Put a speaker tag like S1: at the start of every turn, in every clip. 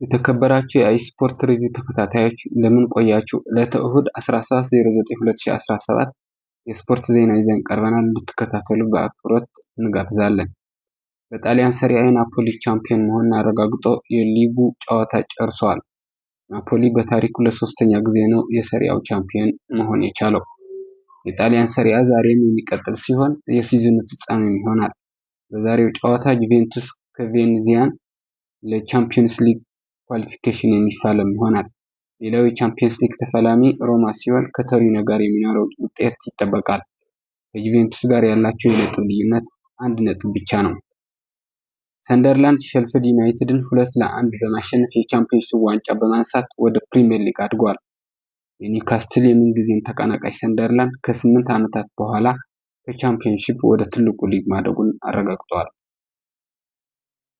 S1: የተከበራችሁ የአይስፖርት ሪቪው ተከታታዮች እንደምን ቆያችሁ? ዕለተ እሁድ 17/09/2017 የስፖርት ዜና ይዘን ቀርበናል። እንድትከታተሉ በአክብሮት እንጋብዛለን። በጣሊያን ሰሪአ ናፖሊ ቻምፒዮን መሆኑን አረጋግጦ የሊጉ ጨዋታ ጨርሷል። ናፖሊ በታሪኩ ለሶስተኛ ጊዜ ነው የሰሪአው ቻምፒዮን መሆን የቻለው። የጣሊያን ሰሪአ ዛሬም የሚቀጥል ሲሆን የሲዝኑ ፍጻሜም ይሆናል። በዛሬው ጨዋታ ጁቬንቱስ ከቬኔዚያን ለቻምፒየንስ ሊግ ኳሊፊኬሽን የሚፋለም ይሆናል። ሌላው የቻምፒየንስ ሊግ ተፋላሚ ሮማ ሲሆን ከቶሪኖ ጋር የሚኖረው ውጤት ይጠበቃል። ከጁቬንቱስ ጋር ያላቸው የነጥብ ልዩነት 1 ነጥብ ብቻ ነው። ሰንደርላንድ ሼልፍድ ዩናይትድን 2-1 በማሸነፍ የቻምፒየንሺፑን ዋንጫ በማንሳት ወደ ፕሪሚየር ሊግ አድጓል። የኒውካስትል የምንጊዜም ተቀናቃኝ ሰንደርላንድ ከ8 ዓመታት በኋላ ከቻምፒየንሺፕ ወደ ትልቁ ሊግ ማደጉን አረጋግጧል።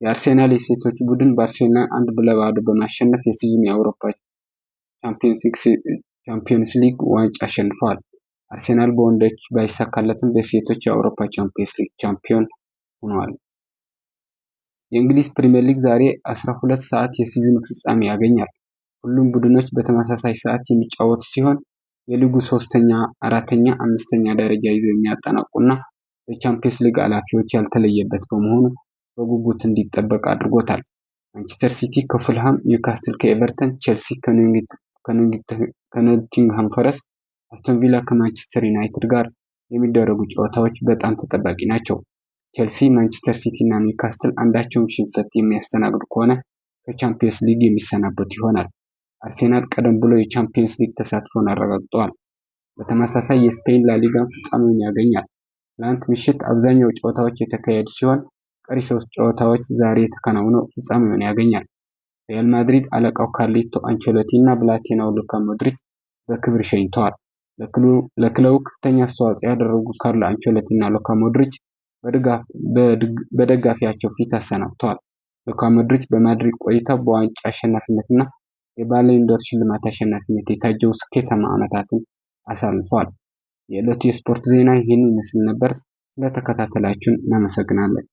S1: የአርሴናል የሴቶች ቡድን ባርሴሎናን 1-0 በማሸነፍ የሲዝኑን የአውሮፓ ቻምፒየንስ ሊግ ዋንጫ አሸንፏል። አርሴናል በወንዶች ባይሳካለትም በሴቶች የአውሮፓ ቻምፒየንስ ሊግ ቻምፒዮን ሆኗል። የእንግሊዝ ፕሪሚየር ሊግ ዛሬ 12 ሰዓት የሲዝኑ ፍጻሜ ያገኛል። ሁሉም ቡድኖች በተመሳሳይ ሰዓት የሚጫወቱ ሲሆን የሊጉ ሶስተኛ፣ አራተኛ፣ አምስተኛ ደረጃ ይዘው የሚያጠናቅቁና ለቻምፒየንስ ሊግ አላፊዎች ያልተለየበት በመሆኑ በጉጉት እንዲጠበቅ አድርጎታል። ማንቸስተር ሲቲ ከፉልሃም፣ ኒውካስትል ከኤቨርተን፣ ቼልሲ ከኖቲንግሃም ፎረስት፣ አስቶን ቪላ ከማንቸስተር ዩናይትድ ጋር የሚደረጉ ጨዋታዎች በጣም ተጠባቂ ናቸው። ቼልሲ፣ ማንቸስተር ሲቲ እና ኒውካስትል አንዳቸውም ሽንፈት የሚያስተናግዱ ከሆነ ከቻምፒየንስ ሊግ የሚሰናበቱ ይሆናል። አርሴናል ቀደም ብሎ የቻምፒየንስ ሊግ ተሳትፎን አረጋግጧል። በተመሳሳይ የስፔን ላሊጋም ፍጻሜውን ያገኛል። ትላንት ምሽት አብዛኛው ጨዋታዎች የተካሄዱ ሲሆን ቀሪ ሶስት ጨዋታዎች ዛሬ ተከናውነው ፍጻሜውን ያገኛል። ሪያል ማድሪድ አለቃው ካርሎ አንቸሎቲ እና ብላቴናው ሉካ ሞድሪች በክብር ሸኝተዋል። ለክለቡ ከፍተኛ አስተዋጽኦ ያደረጉት ካርሎ አንቸሎቲ እና ሉካ ሞድሪች በደጋፊያቸው ፊት አሰናብተዋል። ሉካ ሞድሪች በማድሪድ ቆይታው በዋንጫ አሸናፊነትና የባሎንዶር ሽልማት አሸናፊነት የታጀቡ ስኬታማ ዓመታትን አሳልፏል። የዕለቱ የስፖርት ዜና ይህን ይመስል ነበር። ስለተከታተላችሁን እናመሰግናለን።